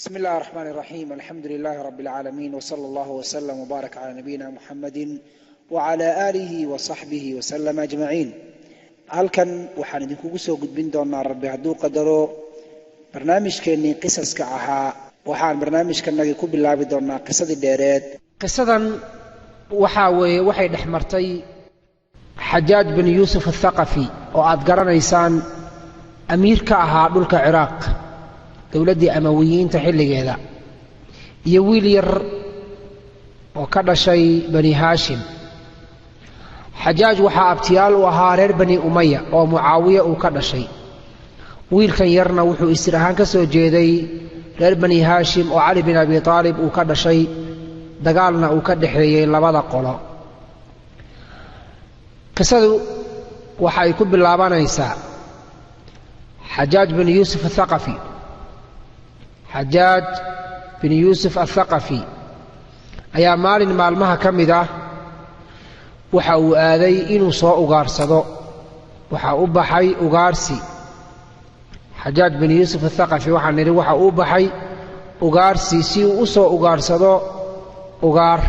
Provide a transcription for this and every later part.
بسم الله الرحمن الرحيم، الحمد لله رب العالمين، وصلى الله وسلم وبارك على نبينا محمد وعلى آله وصحبه وسلم أجمعين. Halkan waxaan idinkugu soo gudbin doonaa, Rabbi hadduu qadaro, barnaamijkeennii qisaska ahaa. Waxaan barnaamijkanagii ku bilaabi doonaa qisadii dheereed. Qisadan waxaa weeye waxay dhex martay Xajaaj bin Yuusuf Athaqafi, oo aad garanaysaan, amiir ka ahaa dhulka Ciraaq dowladdii Amawiyiinta xilligeeda, iyo wiil yar oo ka dhashay Bani Haashim. Xajaaj waxaa abtiyaal u ahaa reer Bani Umaya oo Mucaawiye uu ka dhashay. Wiilkan yarna wuxuu isir ahaan ka soo jeeday reer Bani Haashim oo Cali bin Abi Aalib uu ka dhashay, dagaalna uu ka dhexeeyey labada qolo. Qisadu waxay ku bilaabanaysaa Xajaaj bin Yuusuf Athaqafi. Xajaaj bin Yuusuf Athaqafi ayaa maalin maalmaha ka mid ah waxa uu aaday inuu soo ugaarsado. Waxa u baxay ugaarsi. Xajaaj bin Yuusuf Athaqafi, waxaan nidhi, waxa uu baxay ugaarsi si uu u soo ugaarsado ugaar.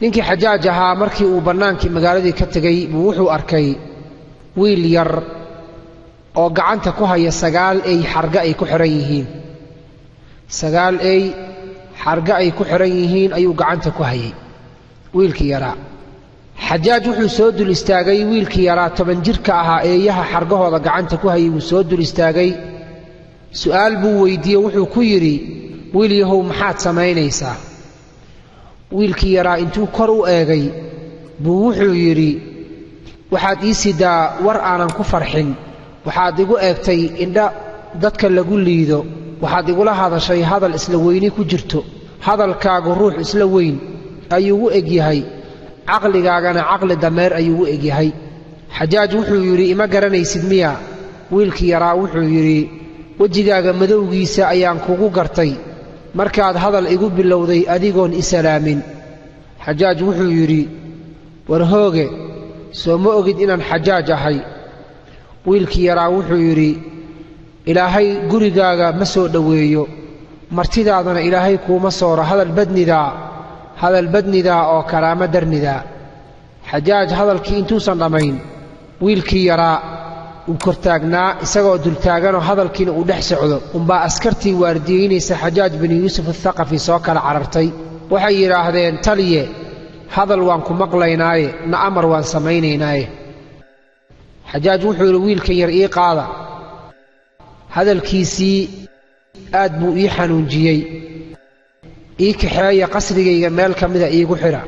Ninkii Xajaaj ahaa markii uu bannaankii magaaladii ka tegey buu wuxuu arkay wiil yar oo gacanta ku haya 9 ey xarga ay ku xihan yihiin. 9 ey xarga ay ku xihan yihiin ayuu gacanta ku hayay wiilkii yaraa. Xajaaj wuxuu soo dul istaagay wiilkii yaraa, 10 jirka ahaa, eeyaha xargahooda gacanta ku hayay wuu soo dul istaagay. Su'aal buu weydiiyey. Wuxuu ku yidhi: "Wiil yahow, maxaad samaynaysaa?" Wiilkii yaraa intuu kor u eegay buu wuxuu yidhi: "Waxaad ii sidaa war aanan ku farxin. Waxaad igu eegtay indha dadka lagu liido. Waxaad igula hadashay hadal isla weyni ku jirto. Hadalkaagu ruux isla weyn ayuu u egyahay, caqligaagana caqli dameer ayuu u egyahay." Xajaaj wuxuu yidhi: "Ima garanaysid miya?" Wiilkii yaraa wuxuu yidhi: "Wejigaaga madowgiisa ayaan kugu gartay markaad hadal igu bilowday adigoon i salaamin." Xajaaj wuxuu yidhi: "War hooge, soo ma ogid inaan Xajaaj ahay?" Wiilkii yaraa wuxuu yidhi: "Ilaahay gurigaaga ma soo dhoweeyo, martidaadana Ilaahay kuuma sooro. Hadal badnidaa, hadal badnidaa oo karaamo darnidaa." Xajaaj hadalkii intuusan dhammayn, wiilkii yaraa uu kortaagnaa isagoo dultaaganoo hadalkiina uu dhex socdo unbaa askartii waardiyeynaysa Xajaaj bin Yuusuf Athaqafi soo kala carartay. Waxay yidhaahdeen: "Taliye, hadal waan ku maqlaynaaye, na amar waan samaynaynaaye." Xajaaj wuxuu yidhi: "Wiilkan yar ii qaada. Hadalkiisii aad buu ii xanuunjiyey. Ii kaxeeya, qasrigayga meel ka mida iigu xidha."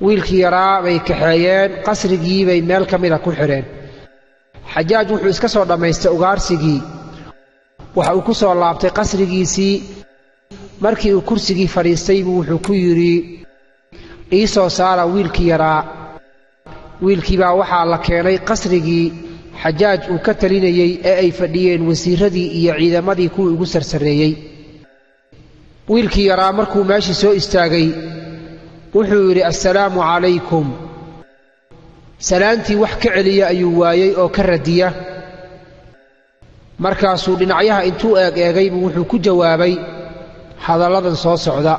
Wiilkii yaraa bay kaxeeyeen, qasrigii bay meel ka mida ku xidheen. Xajaaj wuxuu iska soo dhammaystay ugaarsigii. Waxa uu ku soo laabtay qasrigiisii. Markii uu kursigii fadhiistay buu wuxuu ku yidhi: "Ii soo saara wiilkii yaraa." Wiilkii baa waxaa la keenay qasrigii Xajaaj uu ka talinayey ee ay fadhiyeen wasiirradii iyo ciidamadii kuwii ugu sarsareeyey. Wiilkii yaraa markuu meeshii soo istaagay wuxuu yidhi: "Assalaamu calaykum." Salaantii wax ka celiya ayuu waayey oo ka radiya. Markaasuu dhinacyaha intuu eeg eegay buu wuxuu ku jawaabay hadalladan soo socda: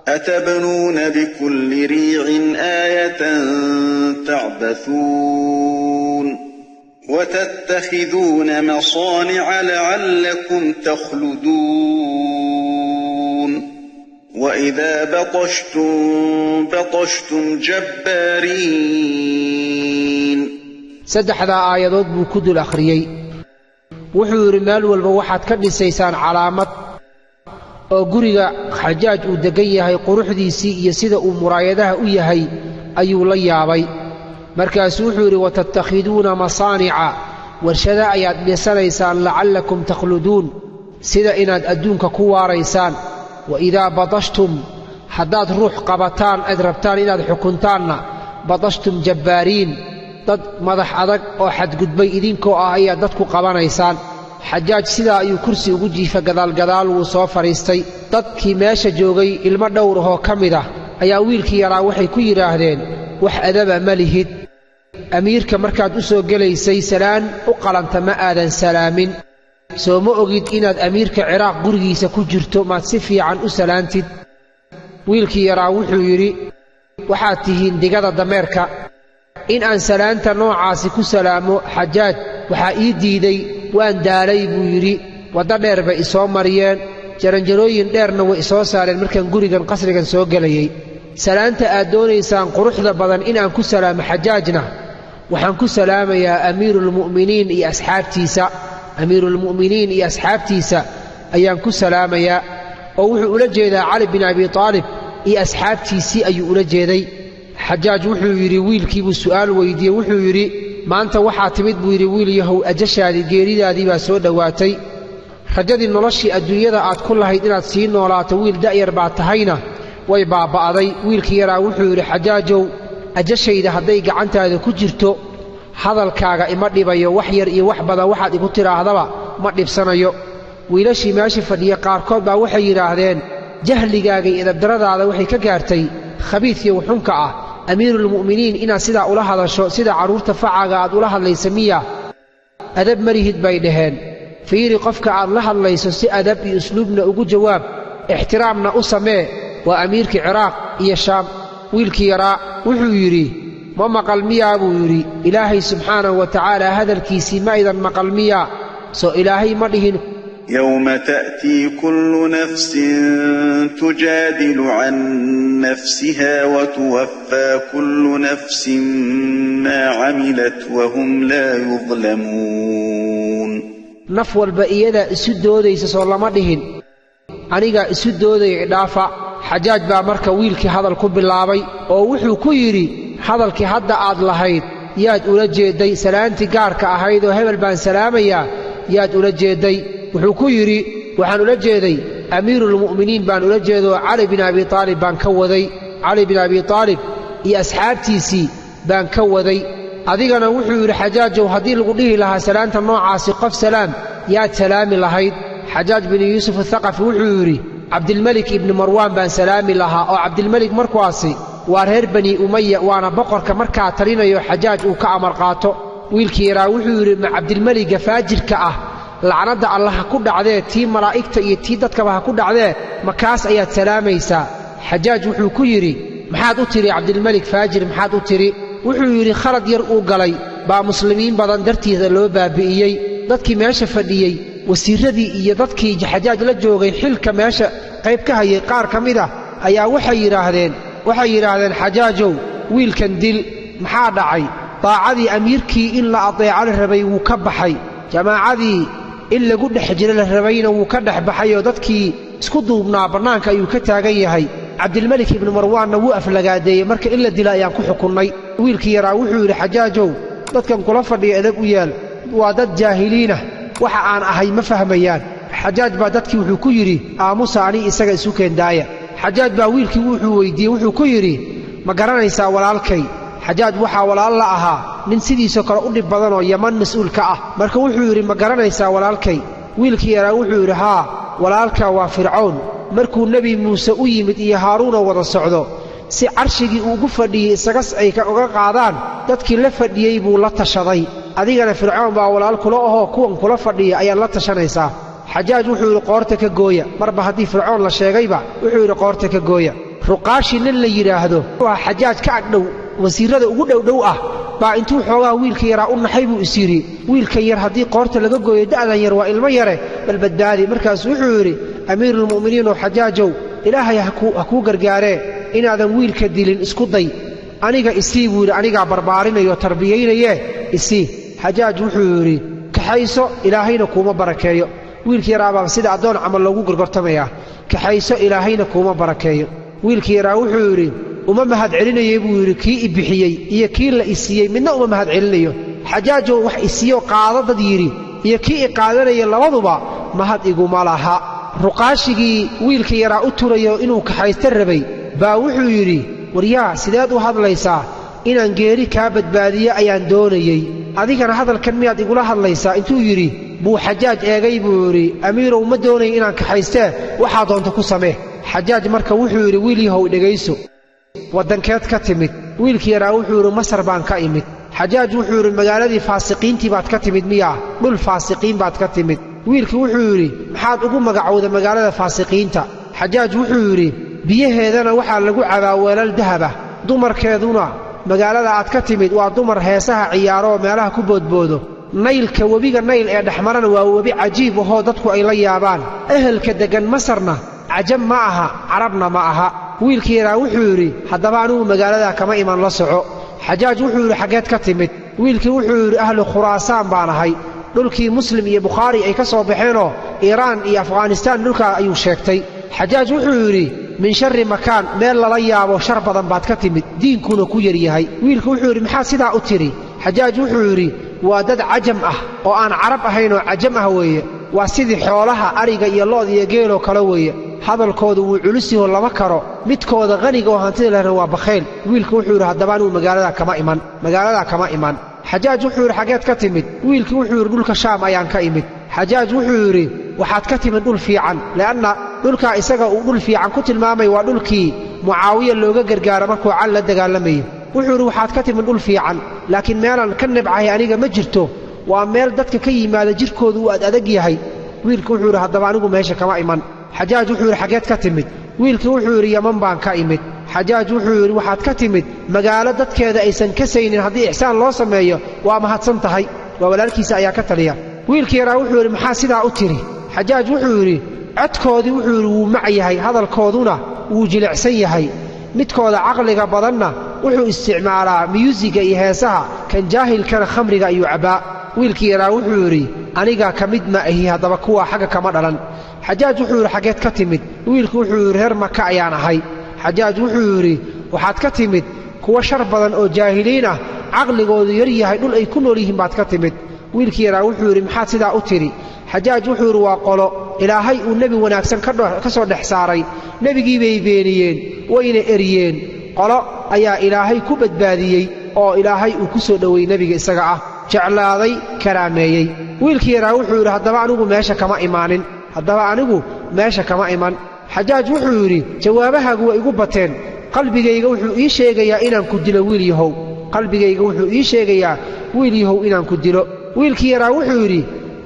أتبنون بكل ريع آية تعبثون وتتخذون مصانع لعلكم تخلدون وإذا بطشتم بطشتم جبارين. Saddexdaa aayadood buu ku dul akhriyey. Wuxuu yidhi: "Meel walba waxaad ka dhisaysaan calaamad, oo guriga Xajaaj uu deggan yahay quruxdiisii iyo sida uu muraayadaha u yahay ayuu la yaabay. Markaasuu wuxuu yidhi: 'وتتخذون مصانع, warshada ayaad dhisanaysaan, لعلكم تخلدون, sida inaad adduunka ku waaraysaan. وإذا بطشتم, haddaad ruux qabataan aad rabtaan inaad xukuntaanna, بطشتم جبارين, dad madax adag oo xadgudbay idinkoo ah ayaad dadku qabanaysaan.'" Xajaaj sidaa ayuu kursi ugu jiifa, gadaalgadaal wuu soo fadhiistay. Dadkii meesha joogay ilmo dhowr ahoo ka mid ah ayaa wiilkii yaraa waxay ku yidhaahdeen: "Wax adaba ma lihid. Amiirka markaad u soo gelaysay salaan u qalanta ma aadan salaamin." Soo ma ogid inaad amiirka Ciraaq gurigiisa ku jirto? Maad si fiican u salaantid. Wiilkii yaraa wuxuu yidhi, waxaad tihiin digada dameerka. In aan salaanta noocaasi ku salaamo Xajaaj waxaa ii diiday waan daalay buu yidhi. Waddo dheer bay isoo mariyeen, jaranjarooyin dheerna way isoo saareen markaan gurigan qasrigan soo gelayay. Salaanta aad doonaysaan quruxda badan inaan ku salaamo Xajaajna waxaan ku salaamayaa amiiruulmu'miniin iyo asxaabtiisa. Amiiruulmu'miniin iyo asxaabtiisa ayaan ku salaamayaa. Oo wuxuu ula jeedaa Cali bin Abi Taalib iyo asxaabtiisii ayuu ula jeeday. Xajaaj wuxuu yidhi, wiilkiibuu su'aal weydiiyey, wuxuu yidhi, maanta waxaa timid buu yidhi wiil yahow, ajashaadii geeridaadii baa soo dhowaatay. Rajadii noloshii adduunyada aad ku lahayd inaad sii noolaato wiil da'yar baa tahayna way baaba'day. Wiilkii yaraa wuxuu yidhi, Xajaajow, ajashayda hadday gacantaada ku jirto hadalkaaga ima dhibayo, wax yar iyo wax badan waxaad igu tidhaahdaba ma dhibsanayo. Wiilashii meesha fadhiya qaarkood baa waxay yidhaahdeen, jahligaaga iyo edabdaradaada waxay ka gaartay khabiidkii wuxunka ah amiiruulmu'miniin inaad sidaa ula hadasho, sida carruurta facaaga aad ula hadlaysa miya? Adab marihid bay dhaheen. Fiiri qofka aad la hadlayso si adab iyo usluubna ugu jawaab, ixtiraamna u samee. Waa amiirkii Ciraaq iyo Shaam. Wiilkii yaraa wuxuu yidhi, ma maqal miyaa buu yidhi Ilaahay subxaanahu wa tacaala hadalkiisii ma aydan maqal miyaa? Soo Ilaahay ma dhihin, يوم تأتي كل نفس تجادل عن نفسها وتوفى كل نفس ما عملت وهم لا يظلمون. Naf walba iyadaa isu doodaysa, soo lama dhihin anigaa isu doodaya idhaafa. Xajaaj baa marka wiilkii hadal ku bilaabay oo wuxuu ku yidhi, hadalkii hadda aad lahayd yaad ula jeedday? Salaantii gaarka ahayd oo hebel baan salaamayaa yaad ula jeedday? Wuxuu ku yidhi, waxaan ula jeeday amiiruulmu'miniin baan ula jeedaoo Cali bin Abi Taalib baan ka waday, Cali bin Abi Taalib iyo asxaabtiisii baan ka waday. Adigana wuxuu yidhi, Xajaajow, haddii lagu dhihi lahaa salaanta noocaasi qof salaam, yaad salaami lahayd? Xajaaj binu Yuusuf athaqafi wuxuu yidhi, Cabdilmelik ibni Marwaan baan salaami lahaa. Oo Cabdilmelik markuwaasi waa reer Bani Umaya, waana boqorka markaa talinayo Xajaaj uu ka amar qaato. Wiilkii yaraa wuxuu yidhi, ma Cabdilmeligga faajirka ah, lacnadda alla ha ku dhacdee, tii malaa'igta iyo tii dadkaba ha ku dhacdee, ma kaas ayaad salaamaysaa? Xajaaj wuxuu ku yidhi, maxaad u tidhi Cabdilmelik faajir, maxaad u tidhi? Wuxuu yidhi, khalad yar uu galay baa muslimiin badan dartiisa loo baabi'iyey. Dadkii meesha fadhiyey, wasiirradii iyo dadkii Xajaaj la joogay xilka meesha qayb ka hayay qaar ka mid ah ayaa waxay yidhaahdeen, Xajaajow, wiilkan dil. Maxaa dhacay? Daacadii amiirkii in la adeeco la rabay wuu ka baxay, jamaacadii in lagu dhex jiro la rabayna wuu ka dhex baxay, oo dadkii isku duubnaa bannaanka ayuu ka taagan yahay. Cabdilmelik ibnu Marwaanna wuu aflagaadeeyey, marka in la dila ayaan ku xukunnay. Wiilkii yaraa wuxuu yidhi, Xajaajow, dadkan kula fadhiya edab u yaal, waa dad jaahiliinah, waxa aan ahay ma fahmayaan. Xajaaj baa dadkii wuxuu ku yidhi, aamusa, ani isaga isu keendaaya. Xajaaj baa wiilkii wuxuu weyddiiyey, wuxuu ku yidhi, ma garanaysaa walaalkay? Xajaaj waxaa walaal la ahaa nin sidiisoo kale u dhib badanoo Yaman mas'uul ka ah. Marka wuxuu yidhi, ma garanaysaa walaalkay? Wiilkii yaraa wuxuu yidhi, haa, walaalkaa waa Fircown. Markuu Nebi Muuse u yimid iyo Haaruunoo wada socdo, si carshigii uu ugu fadhiyey isagas ay uga qaadaan, dadkii la fadhiyey buu la tashaday. Adigana Fircoon baa walaal kula ahoo kuwan kula fadhiya ayaad la tashanaysaa. Xajaaj wuxuu yidhi, qoorta ka gooya. Marba haddii Fircoon la sheegayba wuxuu yidhi, qoorta ka gooya. Ruqaashi nin la yidhaahdo waa Xajaaj ka agdhow, wasiirrada ugu dhowdhow ah, baa intuu xoogaa wiilka yaraa u naxay buu is yidhi, wiilkan yar haddii qoorta laga gooyo da'dan yar waa ilmo yare, bal badbaadi. Markaasuu wuxuu yidhi, amiiruulmu'miniin oo Xajaajow, Ilaahay ha kuu gargaaree, inaadan wiilka dilin isku day, aniga isii buu yidhi, anigaa barbaarinayoo tarbiyaynayee isii. Xajaaj wuxuu yidhi, kaxayso, Ilaahayna kuuma barakeeyo. Wiilkii yaraabaa sida addoon camal loogu gorgortamayaa. Kaxayso, Ilaahayna kuuma barakeeyo. Wiilkii yaraa wuxuu yidhi, uma mahad celinayay buu yidhi, kii i bixiyey iyo kii la isiiyey midna uma mahad celinayo. Xajaajow wax isiiyo qaado dad yidhi iyo kii i qaadanaya labaduba mahad iguma laha. Ruqaashigii wiilka yaraa u turayo inuu kaxaysta rabay baa wuxuu yidhi, waryaa, sideed u hadlaysaa? Inaan geeri kaa badbaadiyo ayaan doonayey, adigana hadalkan miyaad igula hadlaysaa? Intuu yidhi buu Xajaaj eegay buu yidhi, amiirow, ma doonayo inaan kaxaystee, waxaa doonta ku samee. Xajaaj marka wuxuu yidhi, wiil yahow, dhegayso, waddankeed ka timid? Wiilkii yaraa wuxuu yidhi, Masar baan ka imid. Xajaaj wuxuu yidhi, magaaladii faasiqiintii baad ka timid miyaa? Dhul faasiqiin baad ka timid. Wiilkii wuxuu yidhi maxaad ugu magacowda magaalada faasiqiinta? Xajaaj wuxuu yidhi biyaheedana waxaa lagu cabaa weelal dahaba, dumarkeeduna magaalada aad ka timid waa dumar heesaha ciyaaro oo meelaha ku boodboodo. Naylka webiga Nayl ee dhexmarana waa webi cajiib ahoo dadku ay la yaabaan. Ehelka deggan Masarna cajab ma aha, carabna ma aha. Wiilkii yaraa wuxuu yidhi haddaba anigu magaaladaa kama iman, la soco. Xajaaj wuxuu yidhi xaggeed ka timid? Wiilkii wuxuu yidhi ahlu Khuraasaan baan ahay, dhulkii Muslim iyo Bukhaari ay ka soo baxeenoo Iiraan iyo Afghanistaan dhulkaa ayuu sheegtay. Xajaaj wuxuu yidhi min sharri makaan, meel lala yaabo shar badan baad ka timid, diinkuna ku yar yahay. Wiilku wuxuu yidhi maxaa sidaa u tidhi? Xajaaj wuxuu yidhi waa dad cajam ah oo aan carab ahaynoo cajam ah weeye, waa sidii xoolaha ariga iyo lo'da iyo geeloo kale weeye, hadalkoodu wuu culus yahoo lama karo, midkooda qaniga oo hantida lehna waa bakhayl. Wiilku wuxuu yidhi haddaba anigu magaaladaa kama iman, magaaladaa kama iman. Xajaaj wuxuu yidhi xaggeed ka timid? Wiilkii wuxuu yidhi dhulka Shaam ayaan ka imid. Xajaaj wuxuu yidhi waxaad ka timid dhul fiican, le'anna dhulkaa isaga uu dhul fiican ku tilmaamay waa dhulkii Mucaawiya looga gargaaro markuu Cali la dagaalamayay. Wuxuu yidhi waxaad ka timid dhul fiican, laakiin meelaan ka nibcahay aniga ma jirto, waa meel dadka ka yimaada jirkoodu uu ad adag yahay. Wiilku wuxuu yidhi haddaba anigu meesha kama iman. Xajaaj wuxuu yidhi xaggeed ka timid? Wiilkii wuxuu yidhi Yaman baan ka imid. Xajaaj wuxuu yidhi waxaad ka timid magaalo dadkeeda aysan kasaynin haddii ixsaan loo sameeyo, waa mahadsan tahay. Waa walaalkiisa ayaa ka taliya. Wiilkii yaraa wuxuu yidhi maxaa sidaa u tidhi? Xajaaj wuxuu yidhi codkoodii wuxuu yidhi wuu mac yahay, hadalkooduna wuu jilicsan yahay, midkooda caqliga badanna wuxuu isticmaalaa miyuusiga iyo heesaha, kan jaahilkana khamriga ayuu cabbaa. Wiilkii yaraa wuxuu yidhi aniga ka mid ma ahi haddaba kuwaa xagga kama dhalan. Xajaaj wuxuu yidhi xaggeed ka timid? Wiilku wuxuu yidhi reer Maka ayaan ahay. Xajaaj wuxuu yidhi waxaad ka timid kuwa shar badan oo jaahiliin ah, caqligoodu yar yahay, dhul ay ku nool yihiin baad ka timid. Wiilkii yaraa wuxuu yidhi maxaad sidaa u tidhi? Xajaaj wuxuu yidhi waa qolo Ilaahay uu nebi wanaagsan ka soo dhex saaray, nebigii bay beeniyeen wayna eriyeen, qolo ayaa Ilaahay ku badbaadiyey oo Ilaahay uu ku soo dhoweeyey nebiga isaga ah, jeclaaday, karaameeyey. Wiilkii yaraa wuxuu yidhi haddaba anigu meesha kama imaanin, haddaba anigu meesha kama iman. Xajaaj wuxuu yidhi jawaabahaagu waa igu bateen, qalbigayga wuxuu ii sheegayaa inaan ku dilo wiil yahow, qalbigayga wuxuu ii sheegayaa wiil yahow inaan ku dilo. Wiilkii yaraa wuxuu yidhi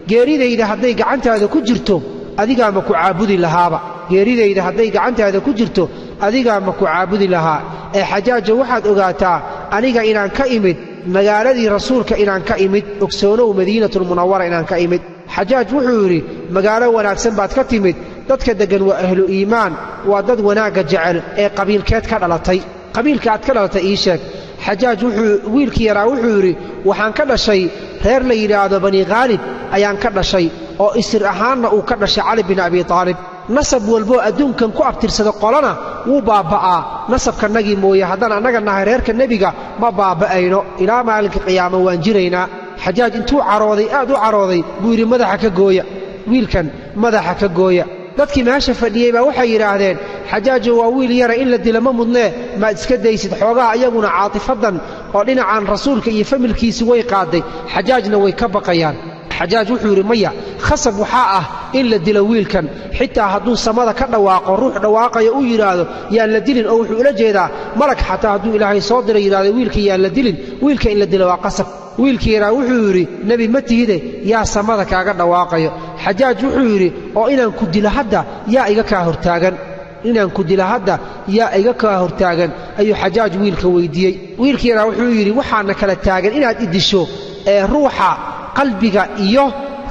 geeridayda hadday gacantaada ku jirto adigaa ma ku caabudi lahaaba, geeridayda hadday gacantaada ku jirto adigaa ma ku caabudi lahaa. Ee Xajaajo waxaad ogaataa aniga inaan ka imid magaaladii rasuulka inaan ka imid, ogsoonow Madiinatulmunawara inaan ka imid. Xajaaj wuxuu yidhi magaalo wanaagsan baad ka timid, dadka deggan waa ahlu iimaan, waa dad wanaagga jecel, ee qabiilkeed ka dhalatay, qabiilka aad ka dhalatay ii sheeg. Xajaaj wuxuu wiilkii yaraa wuxuu yidhi waxaan ka dhashay reer la yidhaahdo Bani Khaalib ayaan ka dhashay, oo isir ahaanna uu ka dhashay Cali bin Abi Taalib. Nasab walboo adduunkan ku abtirsada qolana wuu baaba'aa, nasabkanagii mooye haddaan annaga nahay reerka nebiga ma baaba'ayno, ilaa maalinka qiyaama waan jiraynaa. Xajaaj intuu carooday, aad u carooday, buu yidhi madaxa ka gooya wiilkan, madaxa ka gooya. Dadkii meesha fadhiyey baa waxay yidhaahdeen Xajaajo waa wiil yara, in la dilo ma mudnee, maad iska daysid xoogaha. Iyaguna caatifadan oo dhinacan rasuulka iyo familkiisi way qaaday, Xajaajna way ka baqayaan. Xajaaj wuxuu yidhi maya, khasab waxaa ah in la dilo wiilkan, xitaa hadduu samada ka dhawaaqo, ruux dhawaaqayo uu yidhaahdo yaan la dilin, oo wuxuu ula jeedaa malag, xataa hadduu Ilaahay soo diray yidhahdo wiilka yaan la dilin, wiilka in la dilo waa qasab. Wiilkii yaraa wuxuu yidhi nebi ma tihide, yaa samada kaaga dhawaaqayo? Xajaaj wuxuu yidhi oo inaan ku dilo hadda yaa iga kaa hortaagan, inaan ku dilo hadda yaa iga kaa hortaagan ayuu Xajaaj wiilka weydiiyey. Wiilkii yaraa wuxuu yidhi waxaana kala taagan inaad i disho ee ruuxa qalbiga iyo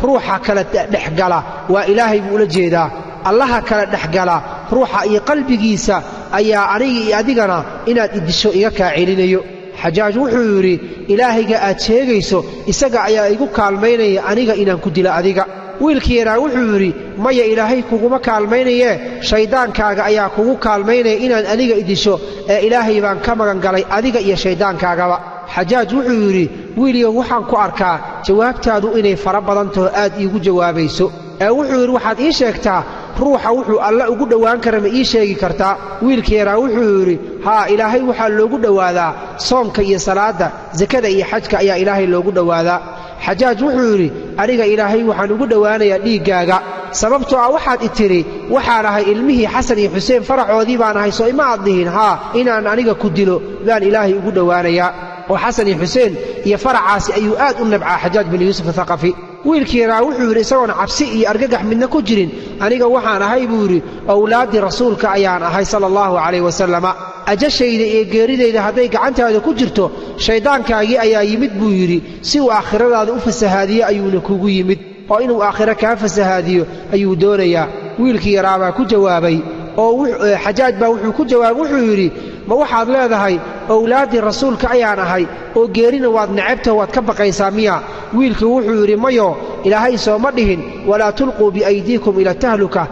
ruuxa kala dhexgala waa Ilaahay buu ula jeedaa, Allaha kala dhexgala ruuxa iyo qalbigiisa ayaa aniga iyo adigana inaad i disho iga kaa celinayo. Xajaaj wuxuu yidhi Ilaahayga aad sheegayso isaga ayaa igu kaalmaynaya aniga inaan ku dilo adiga. Wiilkii yaraa wuxuu yidhi maya, Ilaahay kuguma kaalmaynayee, shayddaankaaga ayaa kugu kaalmaynaya inaad aniga i disho, ee Ilaahay baan ka magan galay adiga iyo shayddaankaagaba. Xajaaj wuxuu yidhi wiilyow waxaan ku arkaa jawaabtaadu inay fara badan taho aad iigu jawaabayso, ee wuxuu yidhi waxaad ii sheegtaa ruuxa wuxuu Alle ugu dhowaan kara, ma ii sheegi kartaa? Wiilkii yaraa wuxuu yidhi haa, Ilaahay waxaa loogu dhowaadaa soonka iyo salaadda, sakada iyo xajka ayaa Ilaahay loogu dhowaadaa. Xajaaj wuxuu yidhi aniga Ilaahay waxaan ugu dhowaanayaa dhiiggaaga, sababtoo ah waxaad i tidhi waxaan ahay ilmihii Xasan iyo Xuseen faracoodii baan ahay, soo ima aad dhihin? Haa, inaan aniga ku dilo baan Ilaahay ugu dhowaanayaa. Oo Xasan iyo Xuseen iyo faracaasi ayuu aad u nabcaa Xajaaj bin Yuusuf Athaqafi. Wiilkii yaraa wuxuu yidhi isagoon cabsi iyo argagax midna ku jirin, aniga waxaan ahay buu yidhi owlaaddii rasuulka ayaan ahay sala allahu calayh wasalama. Ajashayda iyo geeridayda hadday gacantaada ku jirto, shayddaankaagii ayaa yimid buu yidhi si uu aakhiradaada u fasahaadiyo ayuuna kugu yimid, oo inuu aakhiro kaa fasahaadiyo ayuu doonayaa. Wiilkii yaraabaa ku jawaabay oo Xajaaj baa wuxuu ku jawaabay, wuxuu yidhi ma waxaad leedahay owlaaddii rasuulka ayaan ahay oo geerina waad necabtaho waad ka baqaysaa miya? Wiilkii wuxuu yidhi mayo, Ilaahay sooma dhihin walaa tulquu biaydiikum ila tahluka,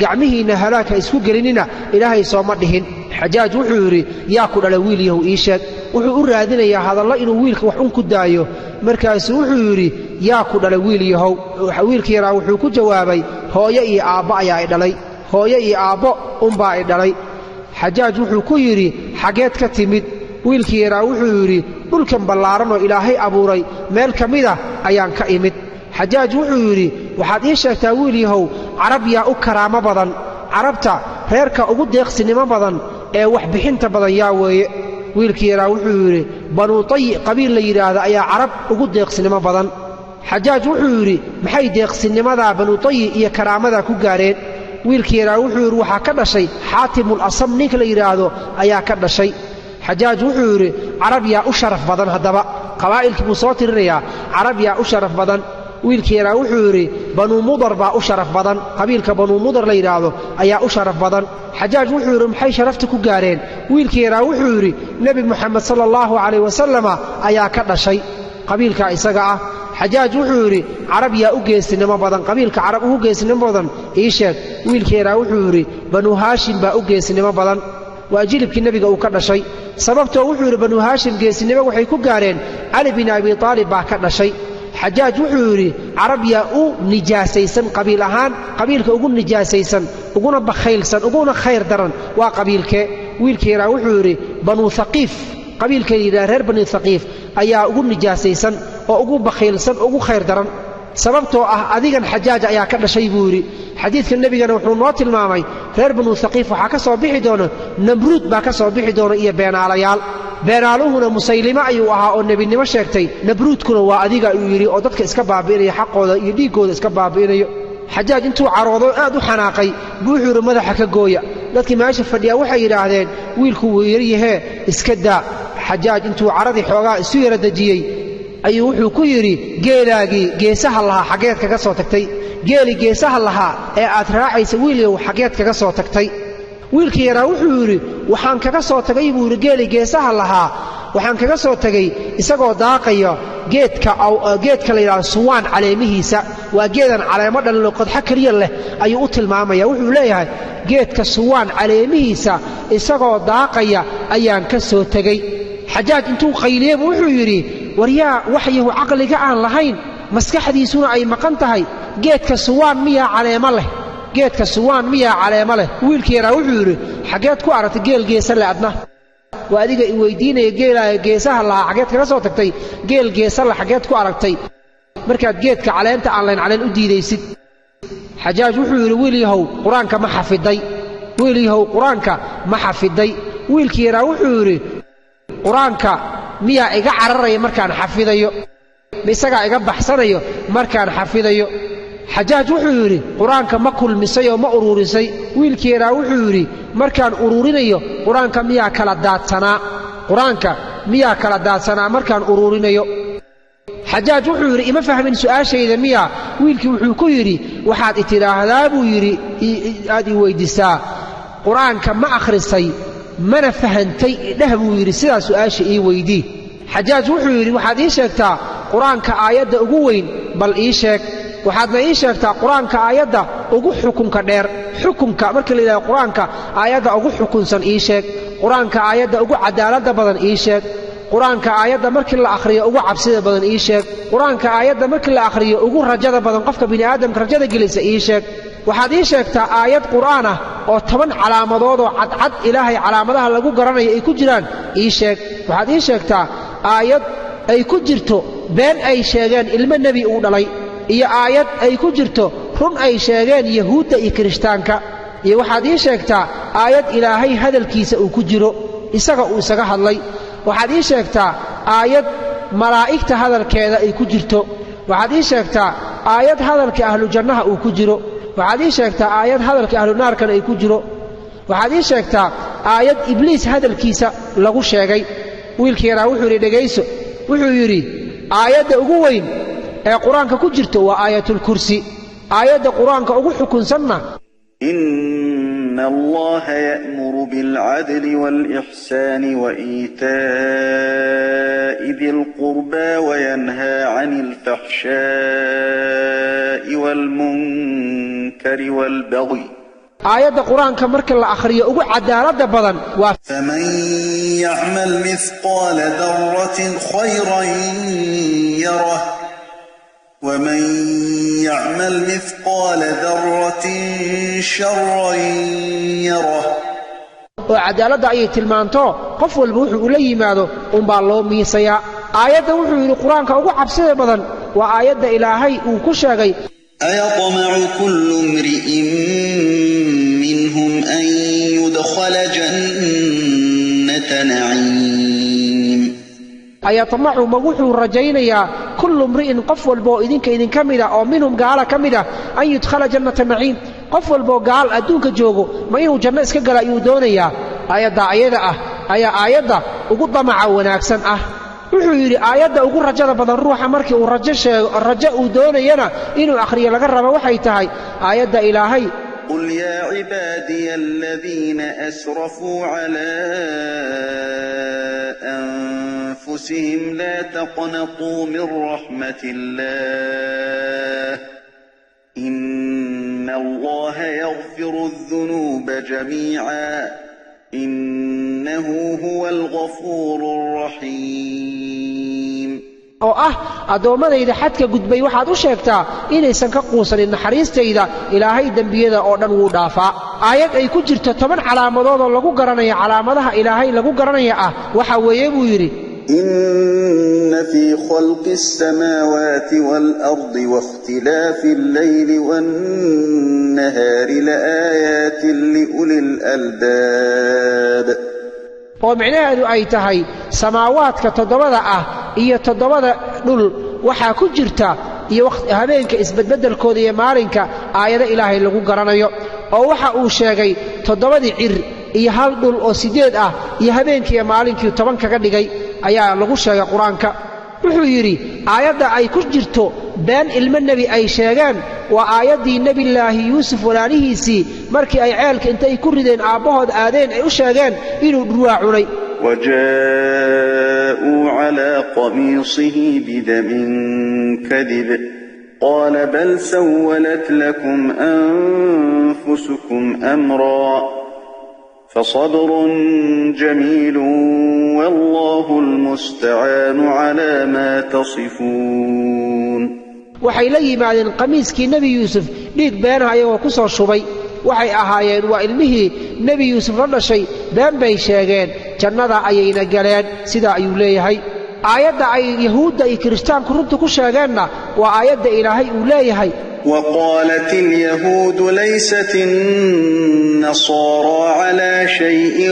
gacmihiinna halaagha isku gelinina, Ilaahay sooma dhihin. Xajaaj wuxuu yidhi yaa ku dhalay wiil yahow ii sheeg. Wuxuu u raadinayaa hadallo inuu wiilka wax un ku daayo. Markaasuu wuxuu yidhi yaa ku dhalay wiil yahow? Wiilkii yaraa wuxuu ku jawaabay hooyo iyo aabbo ayaa i dhalay, hooyo iyo aabbo unbaa i dhalay. Xajaaj wuxuu ku yidhi xaggeed ka timid? Wiilkii yaraa wuxuu yidhi dhulkan ballaaran oo Ilaahay abuuray meel ka mid ah ayaan ka imid. Xajaaj wuxuu yidhi waxaad ii sheegtaa wiil yahow carab yaa u karaamo badan, carabta reerka ugu deeqsinimo badan ee waxbixinta badan yaa weeye? Wiilkii yaraa wuxuu yidhi Banuu Tayi qabiil la yidhaahda ayaa carab ugu deeqsinimo badan. Xajaaj wuxuu yidhi maxay deeqsinimadaa Banuu Tayi iyo karaamadaa ku gaareen? Wiilkii yaraa wuxuu yidhi waxaa ka dhashay Xaatimul Asam ninka la yidhaahdo ayaa ka dhashay. Xajaaj wuxuu yidhi carab yaa u sharaf badan? Haddaba qabaa'ilkii buu soo tirinayaa, carab yaa u sharaf badan? Wiilkii yaraa wuxuu yidhi Banuu Mudar baa u sharaf badan, qabiilka Banuu Mudar la yidhaahdo ayaa u sharaf badan. Xajaaj wuxuu yidhi maxay sharafta ku gaareen? Wiilkii yaraa wuxuu yidhi Nebi Muxamed sala allahu calayh wasalama ayaa ka dhashay qabiilkaa isaga ah. Xajaaj wuxuu yidhi carab yaa u geesinimo badan, qabiilka carab ugu geesinimo badan ii sheeg. Wiilkii yaraa wuxuu yidhi Banuu Haashim baa u geesinimo badan, waa jilibkii nebiga uu ka dhashay. Sababtoo wuxuu yidhi Banuu Haashim geesinimo waxay ku gaareen Cali bin Abi Taalib baa ka dhashay. Xajaaj wuxuu yidhi carab yaa u nijaasaysan qabiil ahaan, qabiilka ugu nijaasaysan uguna bakhaylsan uguna khayr daran waa qabiilkee? Wiilkii yaraa wuxuu yidhi Banuu Thaqiif, qabiilka yidhaha reer Bani Thaqiif ayaa ugu nijaasaysan oo ugu bakhaylsan ugu khayr daran, sababtoo ah adigan Xajaaj ayaa ka dhashay buu yidhi. Xadiidka nebigana wuxuu noo tilmaamay reer Banuu Thaqiif waxaa ka soo bixi doona Namruud baa ka soo bixi doona iyo beenaalayaal. Beenaaluhuna Musaylimo ayuu ahaa oo nebinimo sheegtay, Nabruudkuna waa adiga uu yidhi oo dadka iska baabi'inaya xaqooda iyo dhiiggooda iska baabi'inayo. Xajaaj intuu caroodo aad u xanaaqay buu wuxuu yidhi madaxa ka gooya. Dadkii meesha fadhiyaa waxay yidhaahdeen wiilku wuu yaryahee iska daa. Xajaaj intuu caradii xoogaa isu yara dejiyey ayuu wuxuu ku yidhi geelaagii geesaha lahaa xaggeed kaga soo tagtay? Geeli geesaha lahaa ee aad raacaysa wiilyow xaggeed kaga soo tagtay? Wiilkii yaraa wuxuu yidhi waxaan kaga soo tagay buu yidhi geeli geesaha lahaa waxaan kaga soo tagay isagoo daaqaya geedka la yidhahdo suwaan caleemihiisa, waa geedan caleemo dhalino qodxo keliya leh ayuu u tilmaamaya. Wuxuu leeyahay geedka suwaan caleemihiisa isagoo daaqaya ayaan ka soo tegey. Xajaaj intuu qayliyeybu wuxuu yidhi waryaa waxyahu caqliga aan lahayn, maskaxdiisuna ay maqan tahay, geedka suwaan miyaa caleemo leh? Geedka suwaan miyaa caleemo leh? Wiilkii yaraa wuxuu yidhi xaggeed ku aragtay geel geesa leh adna? Waa adiga i weydiinaya geelaaga geesaha lahaa xaggeed kaga soo tagtay? Geel geesa leh xaggeed ku aragtay markaad geedka caleenta aan layn caleen u diidaysid? Xajaaj wuxuu yidhi wiil yahow qur-aanka ma xafiday? Wiil yahow qur-aanka ma xafiday? Wiilkii yaraa wuxuu yidhi qur-aanka miyaa iga cararaya markaan xafidayo? Ma isagaa iga baxsanayo markaan xafidayo? Xajaaj wuxuu yidhi qur-aanka ma kulmisay oo ma uruurisay? Wiilkii yaraa wuxuu yidhi markaan uruurinayo qur-aanka miyaa kala daadsanaa? Qur-aanka miyaa kala daadsanaa markaan uruurinayo? Xajaaj wuxuu yidhi ima fahmin su'aashayda miyaa? Wiilkii wuxuu ku yidhi waxaad i tidhaahdaa buu yidhi aad i weyddiisaa qur-aanka ma akhrisay mana fahantay idheh buu yidhi sidaa su'aasha ii weydii. Xajaaj wuxuu yidhi waxaad ii sheegtaa qur-aanka aayadda ugu weyn bal ii sheeg, waxaadna ii sheegtaa qur-aanka aayadda ugu xukunka dheer, xukunka marka la yidhahdo qur-aanka aayadda ugu xukunsan ii sheeg, qur-aanka aayadda ugu cadaaladda badan ii sheeg, qur-aanka aayadda markii la akhriyo ugu cabsida badan ii sheeg, qur-aanka aayadda markii la akhriyo ugu rajada badan qofka bini'aadamka rajada gelisa ii sheeg, waxaad ii sheegtaa aayad qur'aan ah oo 10 calaamadood oo cadcad Ilaahay calaamadaha lagu garanayo ay ku jiraan ii sheeg, waxaad ii sheegtaa aayad ay ku jirto been ay sheegeen ilmo nebi uu dhalay iyo aayad ay ku jirto run ay sheegeen yahuudda iyo kirishtaanka, iyo waxaad ii sheegtaa aayad Ilaahay hadalkiisa uu ku jiro isaga uu isaga hadlay, waxaad ii sheegtaa aayad malaa'igta hadalkeeda ay ku jirto, Waxaad ii sheegtaa aayad hadalka ahlu jannaha uu ku jiro. Waxaad ii sheegtaa aayad hadalka ahlu naarkana ay ku jiro. Waxaad ii sheegtaa aayad ibliis hadalkiisa lagu sheegay. Wiilkii yaraa wuxuu yidhi dhegayso. Wuxuu yidhi aayadda ugu weyn ee qur-aanka ku jirto waa aayatulkursi. Aayadda qur-aanka ugu xukunsanna إن الله يأمر بالعدل والإحسان وإيتاء ذي القربى وينهى عن الفحشاء والمنكر والبغي. Aayadda qur-aanka marka la akhriyo ugu cadaaladda badan waa فمن يعمل مثقال ذرة خيرا يره ومن يعمل مثقال ذرة شرا يره. Oo cadaaladda ayay tilmaanto qof walba wuxuu ula yimaado unbaa loo miisayaa. Aayadda wuxuu yidhi qur-aanka ugu cabsida badan waa aayadda Ilaahay uu ku sheegay أيطمع كل امرئ منهم أن يدخل جنة نعيم. Ayatmacu ma wuxuu rajaynayaa kullu mri'in qof walba oo idinka idinka mida oo minhum gaala ka mid ah an yudkhala jannata naciim. Qof walbaoo gaal adduunka joogo ma inuu janno iska gala ayuu doonayaa. Aayadda ayada ah ayaa aayadda ugu damaca wanaagsan ah. Wuxuu yidhi aayadda ugu rajada badan ruuxa markii uu rajo sheego rajo uu doonayana inuu akhriyo laga rabo waxay tahay aayadda Ilaahay قل يا عبادي الذين أسرفوا على أنفسهم لا تقنطوا من رحمة الله إن الله يغفر الذنوب جميعا إنه هو الغفور الرحيم. Oo ah addoommadayda xadka gudbay waxaad u sheegtaa inaysan ka quusanin naxariistayda. Ilaahay dembiyada oo dhan wuu dhaafaa. Aayad ay ku jirto 10 calaamadood oo lagu garanayo calaamadaha Ilaahay lagu garanaya ah waxa weeye buu yidhi إن في خلق السماوات والأرض واختلاف الليل والنهار لآيات لأولي الألباب. Oo micnaheedu ay tahay samaawaadka 7 ah iyo 7 dhul waxaa ku jirta iyo habeenka isbedbedelkooda iyo maalinka aayado Ilaahay lagu garanayo. Oo waxa uu sheegay 7 cir iyo hal dhul oo 8 ah iyo habeenkii iyo maalinkii 10 kaga dhigay ayaa lagu sheegay qur-aanka. Wuxuu yidhi aayadda ay ku jirto been ilmo nebi ay sheegeen waa aayaddii Nebillaahi Yuusuf walaalihiisii markii ay ceelka intay ku rideen aabbahood aadeen ay u sheegeen inuu dhurwaa cunay. وجاءوا على قميصه بدم كذب قال بل سولت لكم أنفسكم أمرا فصبر جميل والله المستعان على ما تصفون. Waxay la yimaadeen qamiiskii Nebi Yuusuf dhiig beenaha ayagoo ku soo shubay. Waxay ahaayeen waa ilmihii Nebi Yuusuf la dhashay. Been bay sheegeen, jannada ayayna galeen. Sidaa ayuu leeyahay. Aayadda ay yahuudda iyo kirishtaanku runta ku sheegeenna waa aayadda Ilaahay uu leeyahay وقالت اليهود ليست النصارى على شيء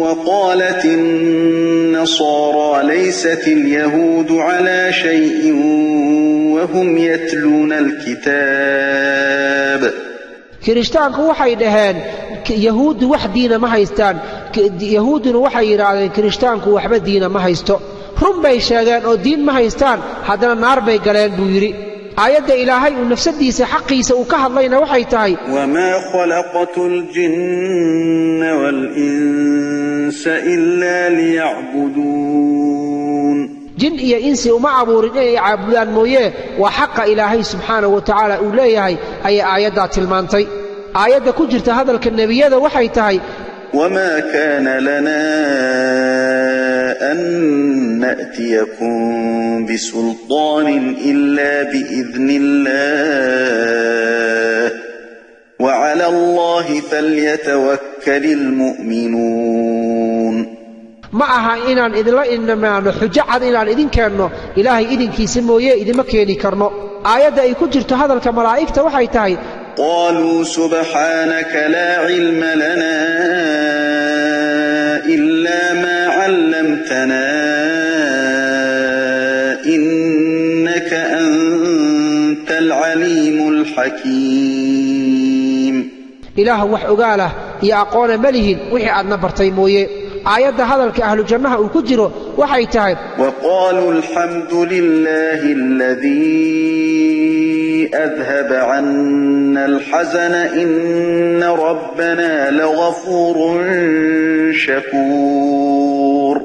وقالت النصارى ليست اليهود على شيء وهم يتلون الكتاب. Kirishtaanku waxay dhaheen yahuuddu wax diina ma haystaan, yahuudduna waxay yidhaahdeen kirishtaanku waxba diina ma haysto. Run bay sheegeen oo diin ma haystaan, haddana naar bay galeen buu yidhi. Aayadda Ilaahay uu nafsadiisa xaqiisa uu ka hadlayna waxay tahay وما خلقت الجن والإنس إلا ليعبدون. Jin iyo insi uma abuurin inay caabudaan mooye. Waa xaqa Ilaahay subxaanahu wa tacaala uu leeyahay ayay aayaddaa tilmaantay. Aayadda ku jirta hadalka nebiyada waxay tahay وما كان لنا أن نأتيكم بسلطان إلا بإذن الله وعلى الله فليتوكل المؤمنون. Ma aha inaan idinla imaano xujo cad inaan idin keenno, Ilaahay idinkiisa mooye idima keeni karno. Aayadda ay ku jirto hadalka malaa'igta waxay tahay قالوا سبحانك لا علم لنا إلا ما علمتنا إنك أنت الحكيم. Ilaahu wax ogaalah iyo aqoona ma lihin wixii aadna bartay mooye. Aayadda hadalka ahlu jannaha uu ku jiro waxay tahay وقالوا الحمد لله الذي أذهب عنا الحزن إن ربنا لغفور شكور.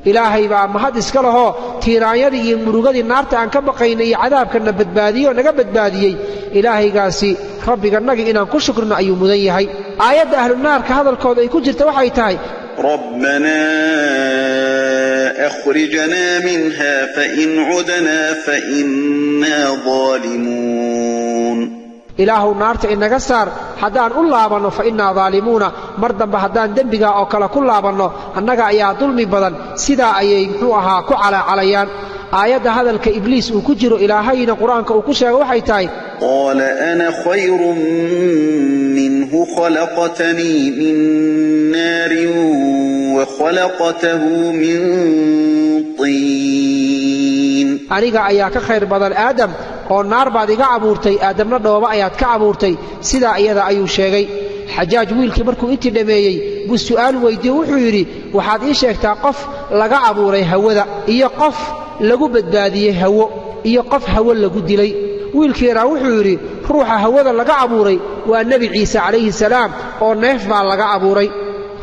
Ilaahay baa mahad iska lahoo tiiraanyadii iyo murugadii naarta aan ka baqaynay iyo cadaabkana badbaadiyey oo naga badbaadiyey. Ilaahaygaasi rabbigannagii inaan ku shukrino ayuu mudan yahay. Aayadda ahlu naarka hadalkooda ay ku jirta waxay tahay ربنا أخرجنا منها فإن عدنا فإنا ظالمون. Ilaahuw naarta inaga saar, haddaan u laabanno fa innaa daalimuuna, mar dambe haddaan dembigaa oo kale ku laabanno annaga ayaa dulmi badan. Sidaa ayay muxuu ahaa ku calaacalayaan. Aayadda hadalka Ibliis uu ku jiro Ilaahayna Qur-aanka uu ku sheego waxay tahay قال أنا خير منه خلقتني من نار وخلقته من طين. Aniga ayaa ka khayr badan Aadam oo naar baad iga abuurtay, Aadamna dhooba ayaad ka abuurtay. Sidaa iyada ayuu sheegay. Xajaaj wiilkii markuu intii dhammeeyey buu su'aal weydiiye, wuxuu yidhi waxaad ii sheegtaa qof laga abuuray hawada iyo qof lagu badbaadiyey hawo iyo qof hawo lagu dilay. Wiilkii yaraa wuxuu yidhi ruuxa hawada laga abuuray waa Nebi Ciise calayhi salaam oo neef baa laga abuuray.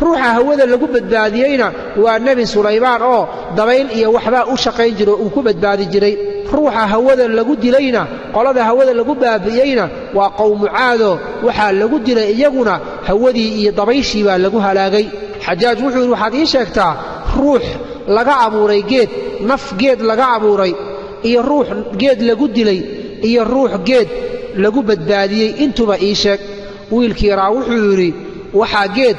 Ruuxa hawada lagu badbaadiyeyna waa Nebi Sulaymaan oo dabayl iyo waxbaa u shaqayn jiro uu ku badbaadi jiray. Ruuxa hawada lagu dilayna, qolada hawada lagu baabi'iyeyna waa qowmu Caado, waxaa lagu dilay iyaguna hawadii iyo dabayshii baa lagu halaagay. Xajaaj wuxuu yidhi waxaad ii sheegtaa ruux laga abuuray geed, naf geed laga abuuray iyo ruux geed lagu dilay iyo ruux geed lagu badbaadiyey, intuba ii sheeg. Wiilkii yaraa wuxuu yidhi waxaa geed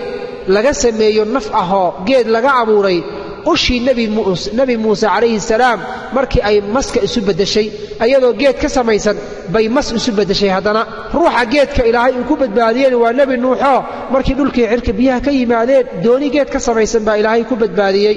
laga sameeyo naf ahoo geed laga abuuray ushii Nebi Muuse calayhi salaam markii ay maska isu beddeshay, iyadoo geed ka samaysan bay mas isu beddeshay. Haddana ruuxa geedka Ilaahay uu ku badbaadiyeen waa Nebi Nuuxoo markii dhulkii cirka biyaha ka yimaadeen dooni geed ka samaysan baa Ilaahay ku badbaadiyey.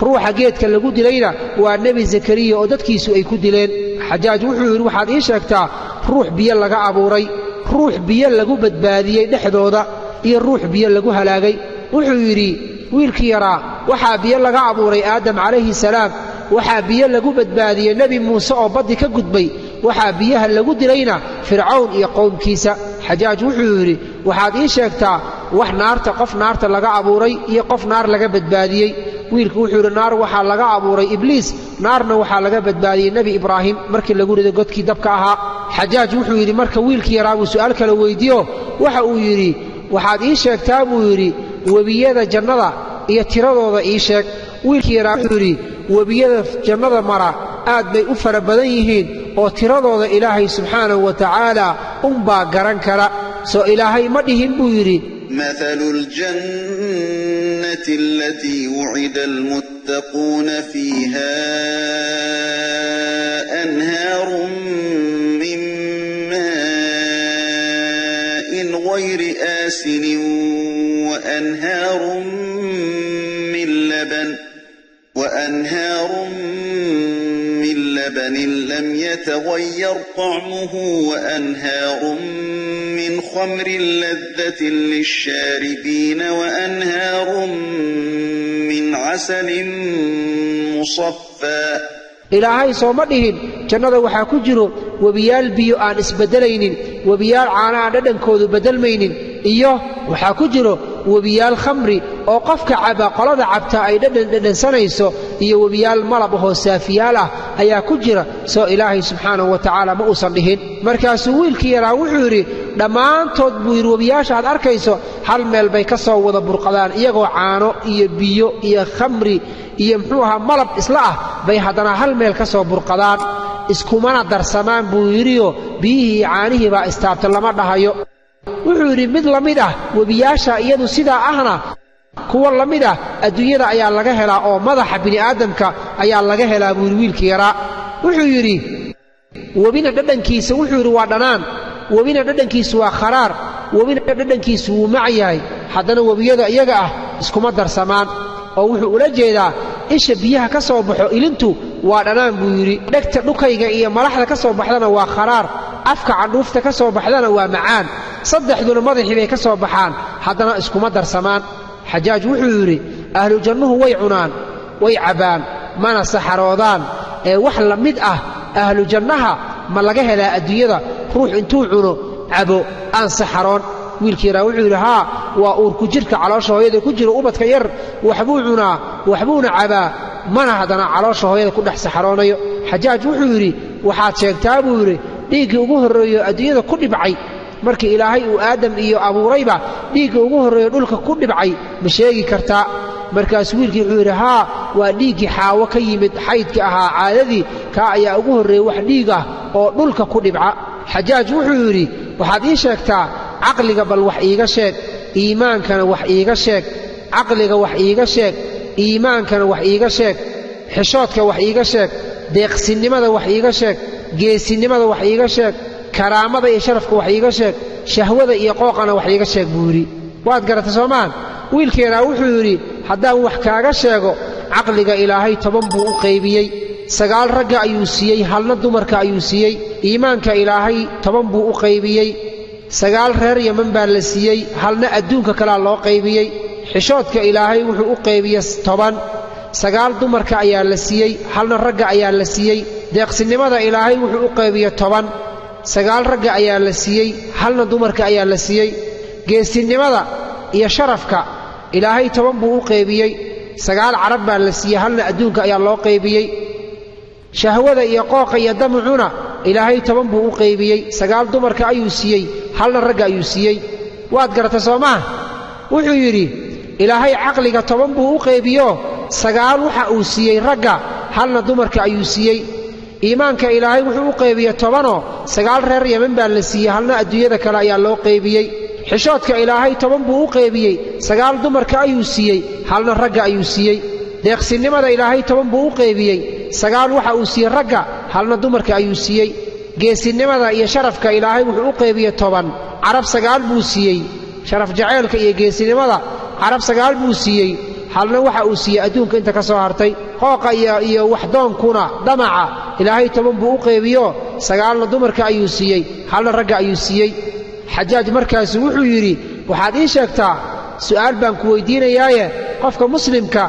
Ruuxa geedka lagu dilayna waa Nebi Zakariya oo dadkiisu ay ku dileen. Xajaaj wuxuu yidhi waxaad ii sheegtaa ruux biyo laga abuuray, ruux biyo lagu badbaadiyey dhexdooda iyo ruux biyo lagu halaagay. Wuxuu yidhi wiilkii yaraa waxaa biyo laga abuuray Aadam calayhi salaam, waxaa biyo lagu badbaadiyey Nebi Muuse oo baddi ka gudbay, waxaa biyaha lagu dilayna Fircawn iyo qowmkiisa. Xajaaj wuxuu yidhi waxaad ii sheegtaa wax naarta, qof naarta laga abuuray iyo qof naar laga badbaadiyey. Wiilku wuxuu yidhi naar waxaa laga abuuray Ibliis, naarna waxaa laga badbaadiyey Nebi Ibraahim markii lagu riday godkii dabka ahaa. Xajaaj wuxuu yidhi marka wiilkii yaraa buu su'aal kale weydiiyo, waxa uu yidhi waxaad ii sheegtaa buu yidhi webiyada jannada iyo tiradooda ii sheeg. Wiilkii yaraa wuxuu yidhi webiyada jannada mara aad bay u fara badan yihiin oo tiradooda Ilaahay subxaanahu wa tacaala unbaa garan kara. Soo Ilaahay ma dhihin buu yidhi مثل الجنة التي وعد المتقون فيها أنهار من ماء غير آسن وأنهار من لبن لم يتغير طعمه وأنهار من خمر لذة للشاربين وأنهار من عسل مصفى. Ilaahay sooma dhihin jannada waxaa ku jiro webiyaal biyo aan isbeddelaynin, webiyaal caana aan dhadhankoodu beddelmaynin, iyo waxaa ku jiro webiyaal khamri oo qofka caba qolada cabta ay dhadhan dhadhansanayso, iyo webiyaal malab ahoo saafiyaal ah ayaa ku jira. Soo Ilaahay subxaanahu wa tacaala ma uusan dhihin? Markaasuu wiilkii yaraa wuxuu yidhi dhammaantood buu yidhi webiyaasha aad arkayso hal meel bay ka soo wada burqadaan, iyagoo caano iyo biyo iyo khamri iyo muxuu ahaa malab isla ah bay haddana hal meel ka soo burqadaan, iskumana darsamaan buu yidhioo biyihii iyo caanihii baa istaabta lama dhahayo. Wuxuu yidhi mid la mid ah webiyaasha iyadu sidaa ahna kuwa la mid ah adduunyada ayaa laga helaa oo madaxa bini'aadamka ayaa laga helaa buu yidhi wiilkii yaraa. Wuxuu yidhi webina dhadhankiisa wuxuu yidhi waa dhanaan, webina dhadhankiisu waa kharaar, webina dhadhankiisu wuu mac yahay, haddana webiyada iyaga ah iskuma darsamaan. Oo wuxuu ula jeedaa isha biyaha ka soo baxo ilintu waa dhanaan buu yidhi, dhegta dhukayga iyo malaxda ka soo baxdana waa kharaar, Afka candhuufta ka soo baxdana waa macaan. Saddexduna madaxii bay ka soo baxaan, haddana iskuma darsamaan. Xajaaj wuxuu yidhi ahlu jannuhu way cunaan, way cabbaan, mana saxaroodaan. Ee wax la mid ah ahlu jannaha ma laga helaa adduunyada ruux intuu cuno cabo aan saxaroon? Wiilkii yaraa wuxuu yidhi haa, waa uurku jirka caloosha hooyada ku jiro ubadka yar, waxbuu cunaa waxbuuna cabaa, mana haddana caloosha hooyada ku dhex saxaroonayo. Xajaaj wuxuu yidhi waxaad sheegtaa buu yidhi dhiiggii ugu horreeyo adduunyada ku dhibcay markii Ilaahay uu Aadam iyo abuurayba, dhiigga ugu horreeyo dhulka ku dhibcay ma sheegi kartaa? Markaasuu wiilkii wuxuu yidhi haa, waa dhiiggii Xaawo ka yimid, xaydka ahaa, caadadii, kaa ayaa ugu horreeyey wax dhiig ah oo dhulka ku dhibca. Xajaaj wuxuu yidhi waxaad ii sheegtaa caqliga bal wax iiga sheeg, iimaankana wax iiga sheeg, caqliga wax iiga sheeg, iimaankana wax iiga sheeg, xishoodka wax iiga sheeg, deeqsinnimada wax iiga sheeg, geesinimada wax iiga sheeg, karaamada iyo sharafka wax iiga sheeg, shahwada iyo qooqana wax iiga sheeg buu yidhi. Waad garatay soomaan? Wiilkeeraa wuxuu yidhi haddaan wax kaaga sheego caqliga Ilaahay 10 buu u qaybiyey, 9 ragga ayuu siiyey, halna dumarka ayuu siiyey. Iimaanka Ilaahay 10 buu u qaybiyey, 9 reer Yaman baa la siiyey, halna adduunka kalea loo qaybiyey. Xishoodka Ilaahay wuxuu u qaybiyey 10, 9 dumarka ayaa la siiyey, halna ragga ayaa la siiyey. Deeqsinimada Ilaahay wuxuu u qaybiyey 10, 9 ragga ayaa la siiyey, halna dumarka ayaa la siiyey. Geesinimada iyo sharafka Ilaahay 10 buu u qaybiyey, 9 carab baa la siiyey, halna adduunka ayaa loo qaybiyey. Shahwada iyo qooqa iyo damucuna Ilaahay 10 buu u qaybiyey, 9 dumarka ayuu siiyey, halna ragga ayuu siiyey. Waad garatay soo maaha? Wuxuu yidhi Ilaahay caqliga 10 buu u qaybiyo, 9 waxa uu siiyey ragga, halna dumarka ayuu siiyey. Iimaanka Ilaahay wuxuu u qaybiyey 10oo 9 reer Yaman baa la siiyey, halna adduunyada kale ayaa loo qaybiyey. Xishoodka Ilaahay 10 buu u qaybiyey, 9 dumarka ayuu siiyey, halna ragga ayuu siiyey. Deeqsinimada Ilaahay 10 buu u qaybiyey, 9 waxa uu siiyey ragga, halna dumarka ayuu siiyey. Geesinimada iyo sharafka Ilaahay wuxuu u qaybiyey 10, carab 9 buu siiyey. Sharaf jaceylka iyo geesinimada carab 9 buu siiyey, halna waxa uu siiyey adduunka inta ka soo hartay. Qooqa iyo waxdoonkuna damaca Ilaahay 10 buu u qaybiyo, 9na dumarka ayuu siiyey, halna ragga ayuu siiyey. Xajaaj markaasu wuxuu yidhi waxaad ii sheegtaa su'aal baan ku weydiinayaaye, qofka muslimka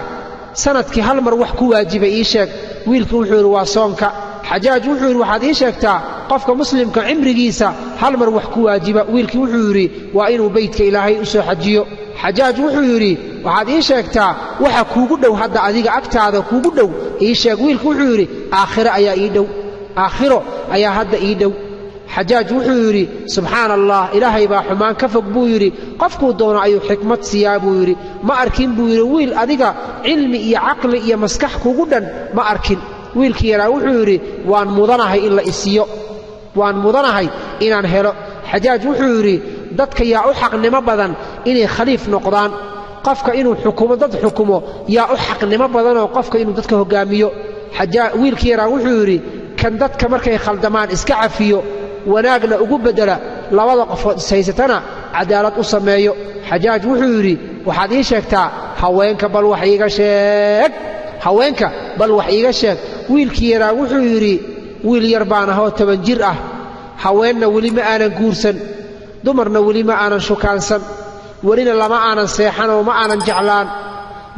sanadkii hal mar wax ku waajibay ii sheeg. Wiilku wuxuu yidhi waa soonka. Xajaaj wuxuu yidhi waxaad ii sheegtaa qofka muslimka cimrigiisa hal mar wax ku waajiba. Wiilkii wuxuu yidhi waa inuu beydka Ilaahay u soo xajiyo. Xajaaj wuxuu yidhi waxaad ii sheegtaa waxa kuugu dhow hadda adiga agtaada kuugu dhow ii sheeg. Wiilku wuxuu yidhi aakhiro ayaa ii dhow, aakhiro ayaa hadda ii dhow. Xajaaj wuxuu yidhi subxaana allah, Ilaahay baa xumaan ka fog buu yidhi, qofkuu doono ayuu xikmad siiyaa buu yidhi. Ma arkin buu yidhi wiil adiga cilmi iyo caqli iyo maskax kugu dhan ma arkin. Wiilkii yaraa wuxuu yidhi waan mudanahay in la isiiyo, waan mudanahay inaan helo. Xajaaj wuxuu yidhi dadka yaa u xaqnimo badan inay khaliif noqdaan, qofka inuu xukumo dad xukumo yaa u xaqnimo badanoo qofka inuu dadka hoggaamiyo. Wiilkii yaraa wuxuu yidhi kan dadka markay khaldamaan iska cafiyo, wanaagna ugu beddela, labada qofood ishaysatana cadaalad u sameeyo. Xajaaj wuxuu yidhi waxaad ii sheegtaa haweenka bal wax iiga sheeg, haweenka bal wax iiga sheeg. Wiilkii yaraa wuxuu yidhi wiil yar baan ahoo 10 jir ah, haweenna weli ma aanan guursan, dumarna weli ma aanan shukaansan, welina lama aanan seexan oo ma aanan jeclaan,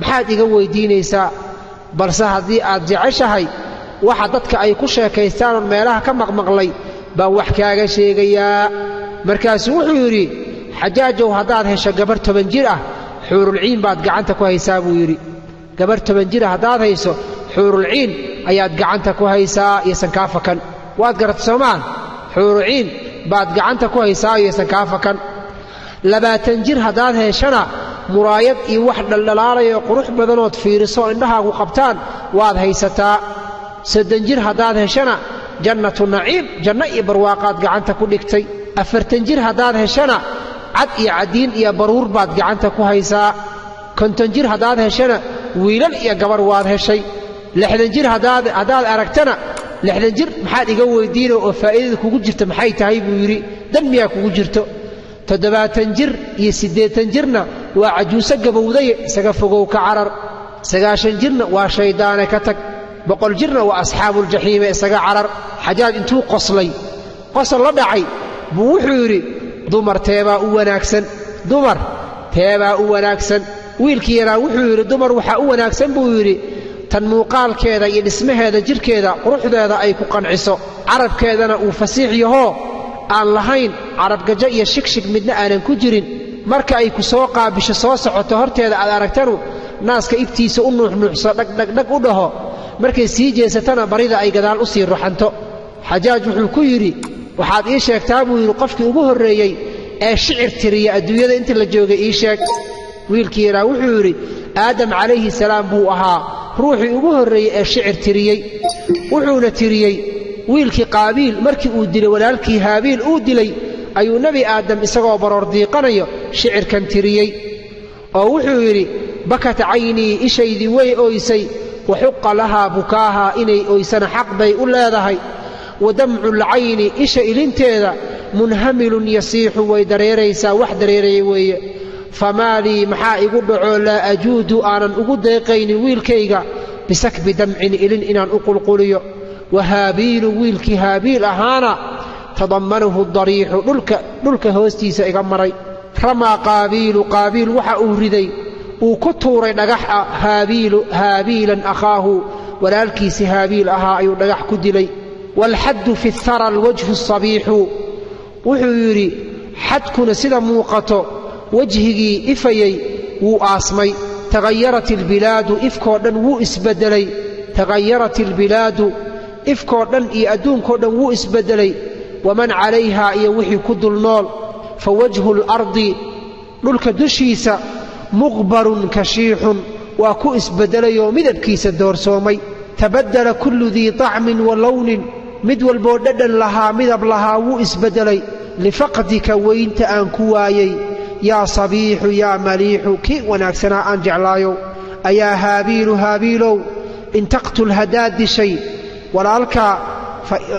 maxaad iga weydiinaysaa? Balse haddii aad jeceshahay waxa dadka ay ku sheekaystaan oon meelaha ka maqmaqlay baan wax kaaga sheegayaa. Markaasuu wuxuu yidhi Xajaajow haddaad hesho gabarh 10 jir ah xuurulciin baad gacanta ku haysaa buu yidhi. Gabarh 10 jir ah haddaad hayso xuurulciin ayaad gacanta ku haysaa iyosan kaa fakan. Waad garatay soomaan? Xuurulciin baad gacanta ku haysaa iyosan kaa fakan. 20 jir haddaad heshana muraayad iyo wax dhaldhalaalayoo qurux badanood fiiriso indhahaagu qabtaan waad haysataa. 30 jir haddaad heshana jannatu naciim, janno iyo barwaaqaad gacanta ku dhigtay. 40 jir haddaad heshana cad iyo cadiin iyo baruur baad gacanta ku haysaa. 50 jir haddaad heshana wiilal iyo gabar waad heshay. 60 jir haddaad aragtana 60 jir maxaad iga weydiino oo faa'iidada kugu jirta maxay tahay buu yidhi, dan miyaa kugu jirto? 70 jir iyo 80 jirna waa cajuuso gabowdaye isaga fogow ka carar. 90 jirna waa shayddaane ka tag. 100 jirna waa asxaabuuljaxiime isaga carar. Xajaaj intuu qoslay Qosol la dhacay buu wuxuu yidhi, dumar teebaa u wanaagsan, dumar teebaa u wanaagsan. Wiilkii yaraa wuxuu yidhi, dumar waxaa u wanaagsan buu yidhi tan muuqaalkeeda iyo dhismaheeda, jidhkeeda quruxdeeda ay ku qanciso, carabkeedana uu fasiix yahoo aan lahayn carabgajo iyo shigshig midna aanan ku jirin. Marka ay ku soo qaabisho, soo socoto, horteeda aad aragtanu naaska ibtiisa u nuuxnuuxso, dhagdhagdhag u dhaho, markay sii jeesatana barida ay gadaal u sii ruxanto. Xajaaj wuxuu ku yidhi, waxaad ii sheegtaa buu yidhi qofkii ugu horreeyey ee shicir tiriya adduunyada inta la joogay ii sheeg. Wiilkii yaraa wuxuu yidhi, Aadam calayhi salaam buu ahaa ruuxii ugu horreeyey ee shicir tiriyey. Wuxuuna tiriyey wiilkii Qaabiil markii uu dilay walaalkii Haabiil uu dilay, ayuu Nebi Aadam isagoo baroor diiqanayo shicirkan tiriyey, oo wuxuu yidhi, bakat caynii, ishaydii way oysay, wa xuqa lahaa bukaaha, inay oysana xaq bay u leedahay, wa damcu lcayni, isha ilinteeda, munhamilun yasiixu, way dareeraysaa, wax dareeraya weeye. Famaa lii, maxaa igu dhaco, laa ajuudu, aanan ugu deeqaynin wiilkayga bisakbi damcin, ilin inaan u qulquliyo. Wa Haabiilu, wiilkii Haabiil ahaana, tadammanahu dariixu, dhulka hoostiisa iga maray. Ramaa Qaabiilu, Qaabiil waxa uu riday, uu ku tuuray dhagaxa, Haabiilu Haabiilan akhaahu, walaalkiisi Haabiil ahaa ayuu dhagax ku dilay. Waalxaddu fi thara alwajhu asabiixu, wuxuu yidhi xadkuna sida muuqato wejhigii ifayey wuu aasmay. Tagayarat albilaadu, ifkoo dhan wuu isbeddelay. Tagayarat albilaadu, ifkoo dhan iyo adduunkoo dhan wuu isbeddelay, waman calayhaa, iyo wixii ku dul nool. Fa wajhu alardi, dhulka dushiisa, muqbarun kashiixun, waa ku isbeddelayoo midabkiisa doorsoomay. Tabaddala kullu dii طacmin wa lownin, mid walboo dhadhan lahaa, midab lahaa, wuu isbeddelay. Lifaqdika, weynta aan ku waayey, yaa sabiixu yaa maliixu, kii wanaagsanaa aan jeclaayow. Ayaa Haabiilu, Haabiilow, in taqtul, haddaad dishay walaalkaa,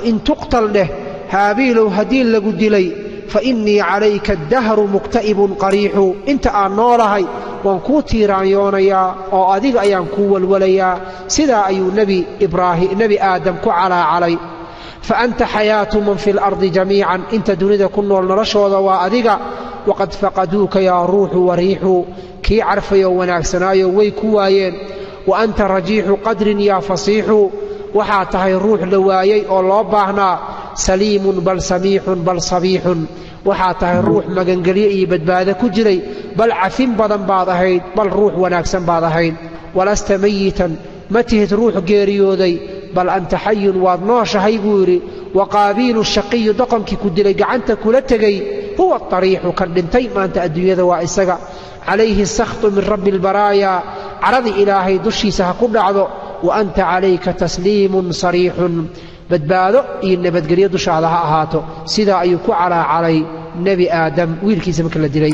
in tuqtal dheh, Haabiilow haddii lagu dilay, fa innii calayka addahru mukta'ibun qariixu, inta aan noolahay waan kuu tiiraanyoonayaa oo adiga ayaan kuu walwalayaa. Sidaa ayuu nebi Ibraahim, Nebi Aadam ku calaacalay. Fa anta xayaatu man fi alardi jamiican, inta dunida ku nool noloshooda waa adiga. Waqad faqaduuka yaa ruuxu wariixu, kii carfayoo wanaagsanaayo way ku waayeen. Wa anta rajiixu qadrin yaa fasiixu, waxaa tahay ruux la waayey oo loo baahnaa. Saliimun bal samiixun bal sabiixun, waxaa tahay ruux magangelyo iyo badbaado ku jiray, bal cafin badan baad ahayd, bal ruux wanaagsan baad ahayd. Walasta mayitan, ma tihid ruux geeriyooday, bal anta xayun, waad nooshahay buu yidhi. Wa Qaabiilu shaqiyu, doqonkii ku dilay gacanta kula tegey, huwa ariixu, kan dhintay maanta adduunyada waa isaga. Calayhi sakhtu min rabbi albaraaya, caradii Ilaahay dushiisa ha ku dhacdo. Wa anta calayka tasliimun sariixun, badbaado iyo nabadgelyo dushaada ha ahaato. Sidaa ayuu ku calaacalay Nebi Aadam wiilkiisa marka la dilay.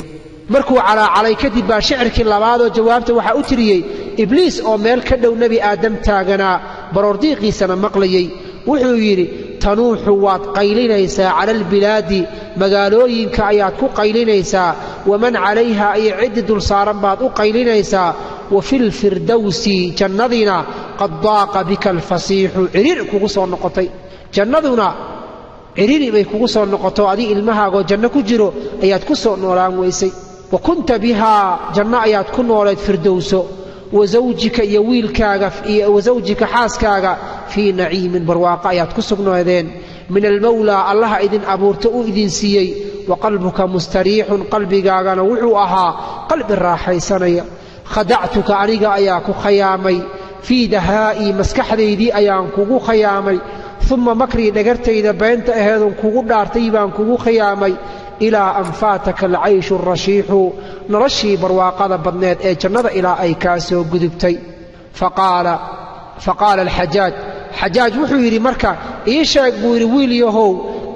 Markuu calaacalay kadib baa shicirkii labaadoo jawaabta waxaa u tiriyey Ibliis oo meel ka dhow Nebi Aadam taaganaa, baroordiiqiisana maqlayey. Wuxuu yidhi, tanuuxu, waad qaylinaysaa, cala albilaadi, magaalooyinka ayaad ku qaylinaysaa, waman calayha, iyo ciddii dul saaran baad u qaylinaysaa. Wa fi lfirdowsi, jannadiina, qad daaqa bika alfasiixu, ciriiri kugu soo noqotay jannaduna, ciriiri bay kugu soo noqoto. Adii ilmahaagoo janno ku jiro ayaad ku soo noolaan weysay. Wa kunta bihaa, janno ayaad ku noolayd firdowso, wa zawjika, iyo wiilkaaga, wa zawjika, xaaskaaga, fii naciimin, barwaaqo ayaad ku sugnaadeen, min almawlaa, Allaha idin abuurta uu idin siiyey. Wa qalbuka mustariixun, qalbigaagana wuxuu ahaa qalbi raaxaysanaya. Khadactuka, aniga ayaa ku khayaamay, fii dahaa'ii, maskaxdaydii ayaan kugu khayaamay, uma makrii, dhagartayda beenta aheedun kugu dhaartay baan kugu khiyaamay, ilaa an faataka alcayshu arashiixu, noloshii barwaaqada badneed ee jannada ilaa ay kaa soo gudubtay. Faqaala alxajaaj, Xajaaj wuxuu yidhi, marka ii sheeg buu yidhi, wiil yahow,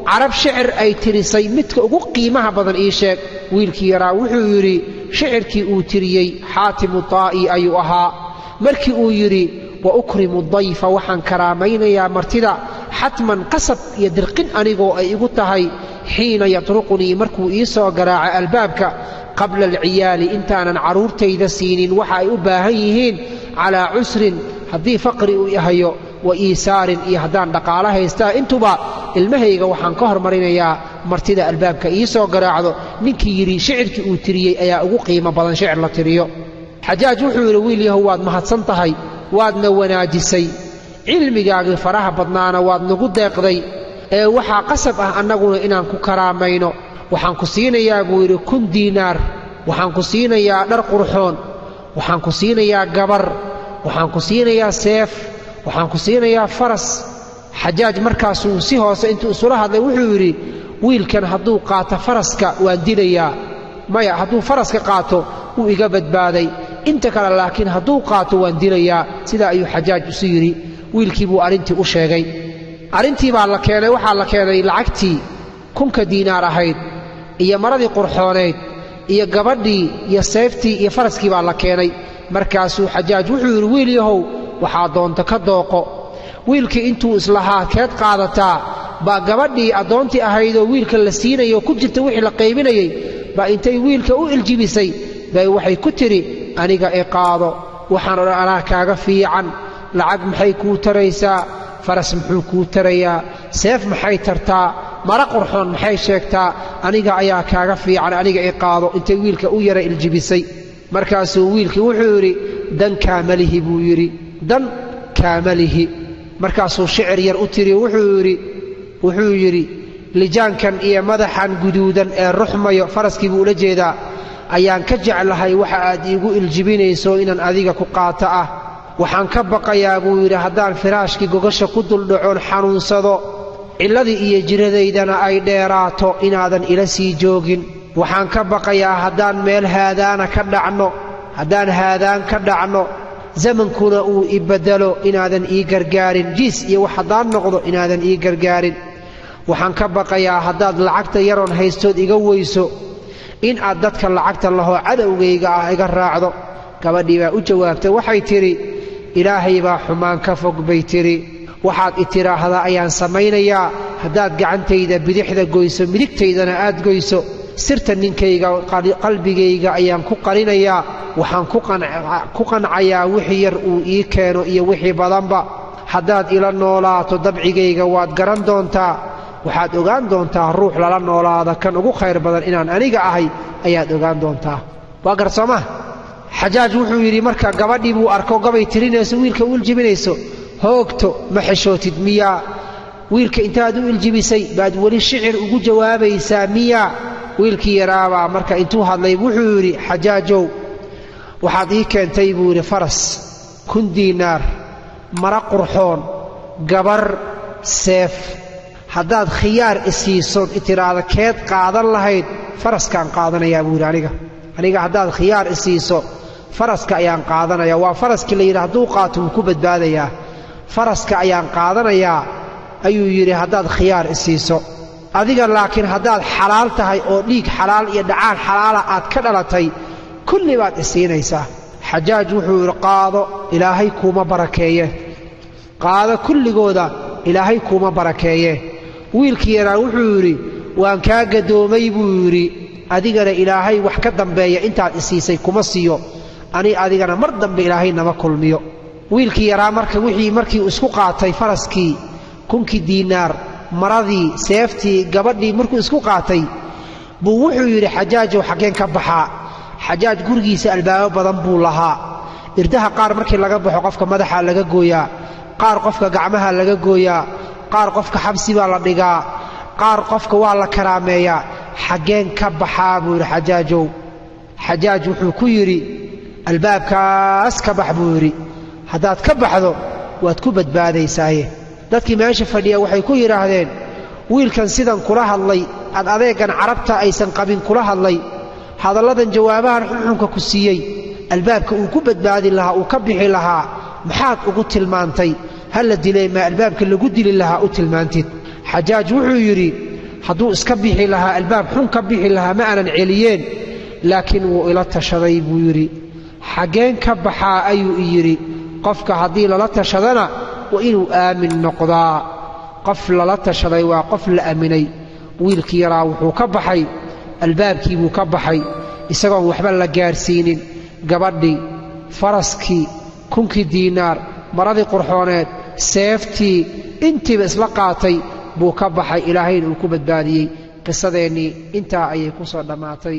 Carab shicir ay tirisay midka ugu qiimaha badan ii sheeg. Wiilkii yaraa wuxuu yidhi, shicirkii uu tiriyey Xaatimu Taa'i ayuu ahaa, markii uu yidhi, wa ukrimu dayfa, waxaan karaamaynayaa martida, xatman, qasab iyo dirqin anigoo ay igu tahay, xiina yatruqunii, markuu ii soo garaaca albaabka, qabla alciyaali, intaanan carruurtayda siinin waxa ay u baahan yihiin, calaa cusrin, haddii faqri uu hayo, Wa iisaarin, iyo haddaan dhaqaalo haystaa, intuba ilmahayga waxaan ka hormarinayaa martida albaabka ii soo garaacdo. Ninkii yidhi shicirkii uu tiriyey ayaa ugu qiimo badan shicir la tiriyo. Xajaaj wuxuu yidhi, wiil yahow, waad mahadsan tahay, waadna wanaajisay, cilmigaagii faraha badnaana waad nagu deeqday, ee waxaa qasab ah annaguna inaan ku karaamayno. Waxaan ku siinayaa, buu yidhi, 1000 diinaar, waxaan ku siinayaa dhar qurxoon, waxaan ku siinayaa gabar, waxaan ku siinayaa seef, waxaan ku siinayaa faras. Xajaaj markaasuu si hoose intuu isula hadlay wuxuu yidhi, wiilkan hadduu qaato faraska waan dilayaa, maya, hadduu faraska qaato wuu iga badbaaday, inta kale laakiin hadduu qaato waan dilayaa. Sidaa ayuu Xajaaj isu yidhi. Wiilkii buu arrintii u sheegay. Arrintii baa la keenay, waxaa la keenay lacagtii 1000ka diinaar ahayd iyo maradii qurxoonayd iyo gabadhii iyo seeftii iyo faraskii baa la keenay. Markaasuu Xajaaj wuxuu yidhi, wiil yahow, waxaa doonto ka dooqo. Wiilkii intuu islahaa keed qaadataa baa gabadhii addoontii ahaydoo wiilka la siinayo ku jirta wixii la qaybinayey baa intay wiilka u iljibisay bay waxay ku tidhi, aniga i qaado, waxaan odhan anaa kaaga fiican, lacag maxay kuu taraysaa, faras muxuu kuu tarayaa, seef maxay tartaa, mara qurxoon maxay sheegtaa, aniga ayaa kaaga fiican, aniga i qaado. Intay wiilka u yara iljibisay markaasuu wiilkii wuxuu yidhi, dan kaamalihi, buu yidhi, dan kaamalihi. Markaasuu shicir yar u tiri, wuxuu yidhi, lijaankan iyo madaxan guduudan ee ruxmayo, faraskii buu ula jeedaa, ayaan ka jeclahay waxa aad iigu iljibinayso inaan adiga ku qaato ah. Waxaan ka baqayaa, buu yidhi, haddaan firaashkii gogasha ku duldhacoon xanuunsado, cilladii iyo jiradaydana ay dheeraato, inaadan ila sii joogin. Waxaan ka baqayaa haddaan meel haadaana ka dhacno, haddaan haadaan ka dhacno, zamankuna uu i beddelo, inaadan ii gargaarin, jiis iyo wax haddaan noqdo inaadan ii gargaarin. Waxaan ka baqayaa haddaad lacagta yaroon haystood iga weyso in aad dadka lacagta lahoo cadowgayga ah iga raacdo. Gabadhii baa u jawaabtay, waxay tidhi, Ilaahay baa xumaan ka fog, bay tidhi, waxaad i tidhaahdaa ayaan samaynayaa. Haddaad gacantayda bidixda goyso, midigtaydana aad goyso, sirta ninkayga qalbigayga ayaan ku qarinayaa. Waxaan ku qancayaa wixii yar uu ii keeno iyo wixii badanba. Haddaad ila noolaato dabcigayga waad garan doontaa, waxaad ogaan doontaa ruux lala noolaada kan ugu khayr badan inaan aniga ahay ayaad ogaan doontaa. Waa gar soomaa? Xajaaj wuxuu yidhi, marka gabadhii buu arko gabay tirinayso, wiilka u iljibinayso, hoogto, ma xishootid miyaa? Wiilka intaad u iljibisay baad weli shicir ugu jawaabaysaa miyaa? Wiilkii yaraabaa marka intuu hadlay wuxuu yidhi, Xajaajow, waxaad ii keentay, buu yidhi, faras, 1000 diinaar, mara qurxoon, gabar, seef. Haddaad khiyaar isiisood i tiraahda keed qaadan lahayd, faraskaan qaadanayaa, buu yidhi. Aniga haddaad khiyaar isiiso faraska ayaan qaadanaya. Waa faraskii la yidhi hadduu qaato wuu ku badbaadayaa. Faraska ayaan qaadanayaa, ayuu yidhi, haddaad khiyaar isiiso adiga. Laakiin haddaad xalaal tahay oo dhiig xalaal iyo dhacaan xalaala aad ka dhalatay, kulli baad isiinaysaa. Xajaaj wuxuu yidhi, qaado, Ilaahay kuuma barakeeye, qaado kulligooda, Ilaahay kuuma barakeeye. Wiilkii yaraa wuxuu yidhi, waan kaa gadoomay, buu yidhi, adigana Ilaahay wax ka dambeeya intaad isiisay kuma siiyo, ani adigana mar dambe Ilaahay nama kulmiyo. Wiilkii yaraa marka wixii markii isku qaatay, faraskii, 1000kii diinaar, maradii, seeftii, gabadhii markuu isku qaatay buu wuxuu yidhi, Xajaajow, xaggeen ka baxaa? Xajaaj gurigiisa albaabo badan buu lahaa. Irdaha qaar markii laga baxo qofka madaxa laga gooyaa, qaar qofka gacmaha laga gooyaa, qaar qofka xabsi baa la dhigaa, qaar qofka waa la karaameeyaa. Xaggeen ka baxaa, buu yidhi, Xajaajow? Xajaaj wuxuu ku yidhi, albaabkaas ka bax, buu yidhi, haddaad ka baxdo waad ku badbaadaysaaye. Dadkii meesha fadhiya waxay ku yidhaahdeen, wiilkan sidan kula hadlay, aad adeegan carabta aysan qabin kula hadlay, hadalladan jawaabahan xunxunka ku siiyey, albaabka uu ku badbaadi lahaa uu ka bixi lahaa maxaad ugu tilmaantay? Ha la dilay, maa albaabka lagu dili lahaa u tilmaantid? Xajaaj wuxuu yidhi, hadduu iska bixi lahaa albaab xun ka bixi lahaa ma aanan celiyeen, laakiin wuu ila tashaday, buu yidhi. Xaggeen ka baxaa, ayuu i yidhi. Qofka haddii lala tashadana waa inuu aamin noqdaa. Qof lala tashaday waa qof la aaminay. Wiilkii yaraa wuxuu ka baxay albaabkii buu ka baxay isagoon waxba la gaarsiinin, gabadhii, faraskii, 1000kii diinaar, maradii qurxooneed, Seeftii intiiba isla qaatay buu ka baxay, Ilaahayna uu ku badbaadiyey. Qisadeennii intaa ayay ku soo dhammaatay.